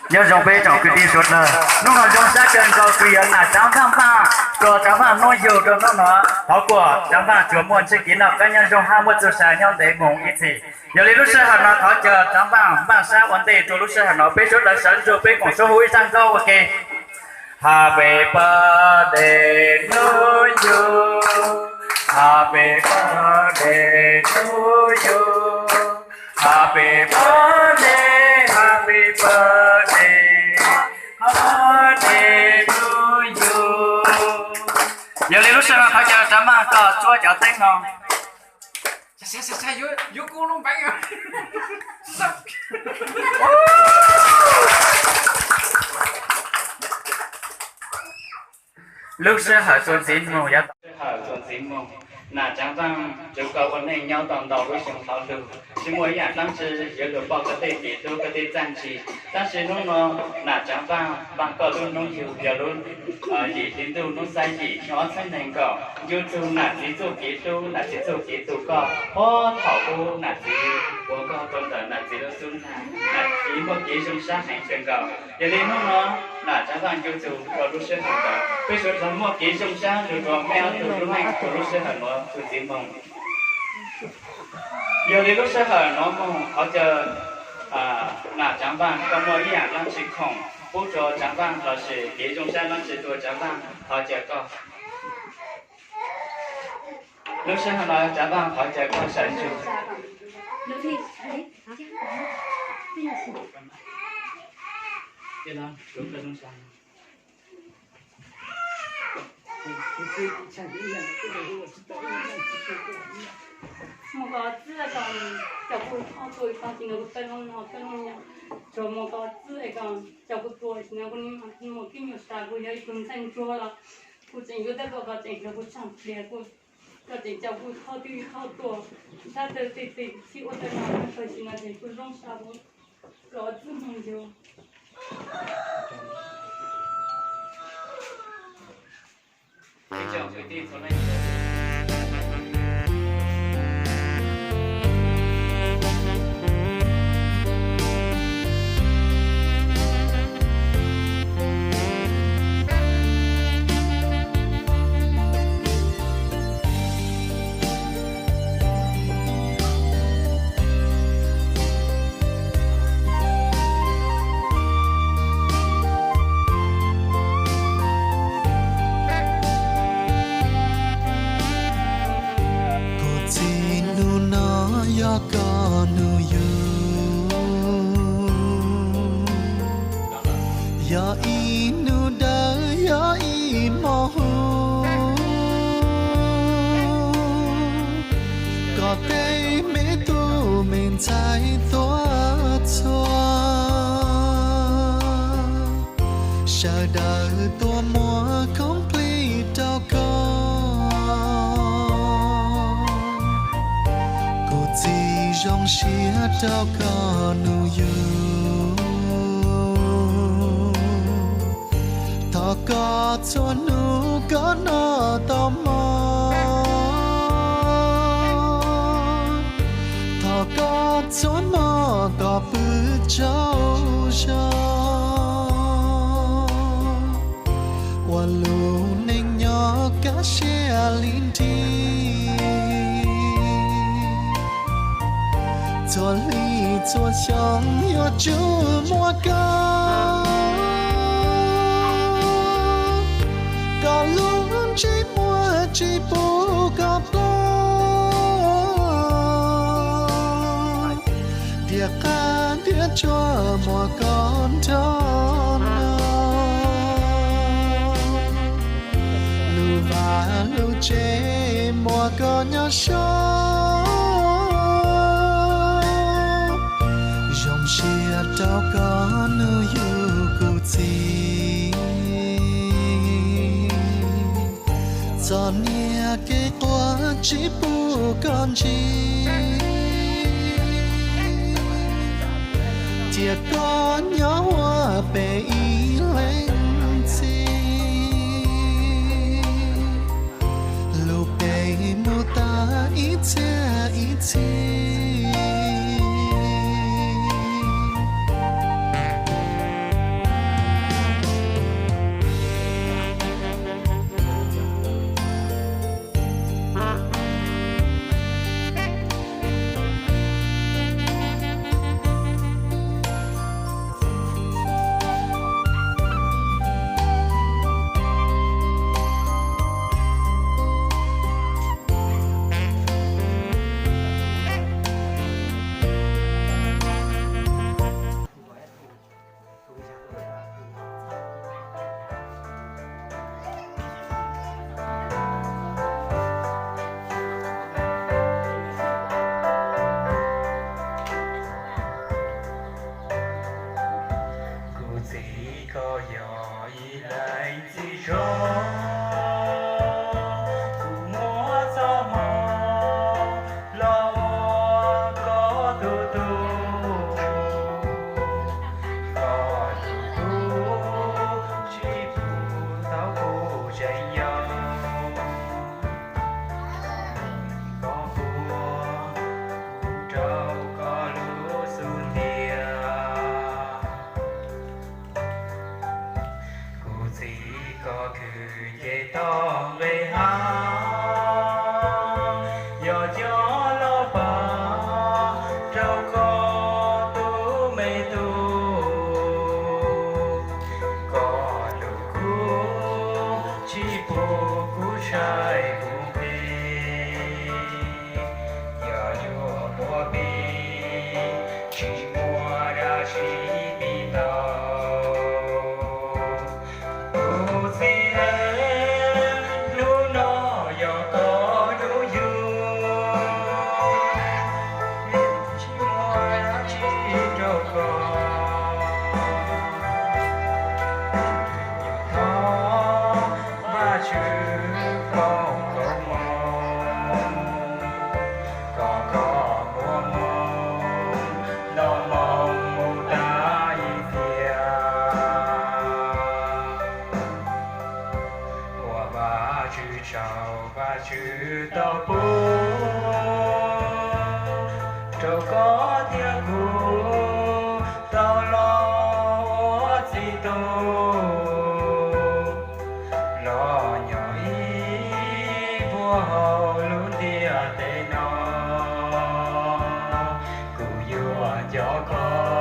Nyob zoo peb tsoom kwv tij suav dlawg, hnub no zoo sab kawg nkaus kws yog nam Tsav Npaj npaj rua Tsav Npaj hnub yug rua hnub no. Thov kuas Tsav Npaj tsuas muaj ntsej kev noj qab nyob zoo hab muaj txuj sa nyob ntev moog ib txhis. Yog li lub sij hawm no thov caw Tsav Npaj npaj sab ua ntej rua lub sij hawm no, peb suav dlawg sawv ntsug peb koom suab hu ib zag nkauj ua ke. Happy birthday to you. Happy birthday to you. Happy birthday, happy birthday, birthday to you. Yog li lub sij hawm no thov caw Tsav Npaj koj tsuab cov teeb no. Lub sij hawm txuas ntxiv moog, yog sij hawm txuas ntxiv moog, nam Tsav Npaj tsuav koj ua neej nyob tau ntau lub xyoo hauv lug, tsis muaj ib yaam dlaab tsi yuav lug pauj koj tej kev hlub koj tej txaaj ntsim. Tab sis hnub no nam Tsav Npaj npaj koj lub hnub yug yog lub yim hli ntuj hnub xab yim xyoo ob txhiab neeg nkaum, ncu txug nam txiv txuj kev hlub, nam txiv txuj kev tu koj, puag thaum ub nam txiv ua koj rua ntawm nam txiv lub xub ntiag, nam txiv muaj kev zoo sab heev kawg nkaus. Yog li hnub no nam Tsav Npaj ncu txug rua lub sij hawm ntawd, peb suav dlawg muaj kev zoo sab nrug rua mej ob tug lub neej rua lub sij hawm nuav txuas ntxiv moog. Yog li lub sij hawm nuav moog thov caw nam Tsav Npaj koj muaj ib yaam dlaab tsi khoom pub rua Tsav Npaj lossis kev zoo sab dlaab tsi rua Tsav Npaj, thov caw koj. Lub sij hawm no Tsav Npaj thov caw koj sawv ntsug. Mus koj txib es kom coj kuv txhob tuag, tsis nrog kuv peb lub no peb lub nyob, tsuas mus koj txib es kom coj kuv tuag, tsis nrog kuv niam mus kib nyuag sab, kuv yog ib tug ntxhais ntsuag los kuv tseem yuav tau tuaj, koj tseem nrog kuv tshaj pliag, kuv, koj tseem coj kuv txhob twb txhob tuag, sab tawg teg teg txhib ua tawg no, tam sim no ces kuv zoo sab, kuv koj txib mus yug. Kuv txiv, nub no yog koj nub yug, yog ib nub dawb, yog ib hmo huv, koj tej me tub me ntxhais tuaj txhua, sawv daws tuaj muab khoom plig rau koj. Kuv txiv, zoo siab rau koj nub yug, thov koj txhua nub koj noj tau mov, thov koj txhua hmo koj pw tsaug zog, ua lub neej nyob kaj siab li nrig. Txhua hli txhua xyoo yuav tsum muaj koj, koj lub ntsej muag tsis pub koj ploj, tiaj qab tiaj tsuag muaj koj nrog no, lub vaj lub tsev muaj koj nyob so, zoo siab rau koj nub yug kuv txiv. Txom nyem kev quaj tsis pub koj ntshis, cia koj nyob huaj pem ib leeg txiv, lub pes mus tas ib txhiab ib txhis. Kuv txiv koj yog ib leeg txiv zoo, kuv muab txoj hmoo los ua koj tus tub, koj tus tub tsis pub tau kuv tseem yau, koj puag kuv rau koj lub xub ntiag. Kuv txiv koj khwv nce toj nqe hav, yog coj los pab rau koj tus me tub, koj tus kub tsis pub kuv saib kuv nqi, yog yuav muab piv tsis muaj dab tsi piv tau. Kuv txiv, hnub no yog koj hnub yug, tsis muaj dab tsi rau koj, thov Vajtswv foom koob hmoov kom koj muaj hmoo noj hmoo mus tas ib tiam. Ua Vajtswv tsaug, Vajtswv tau pub rau koj thiab kuv tau los ua txiv tub, los nyob ib vuag hauv lub ntiaj teb no. Kuv yuav nco koj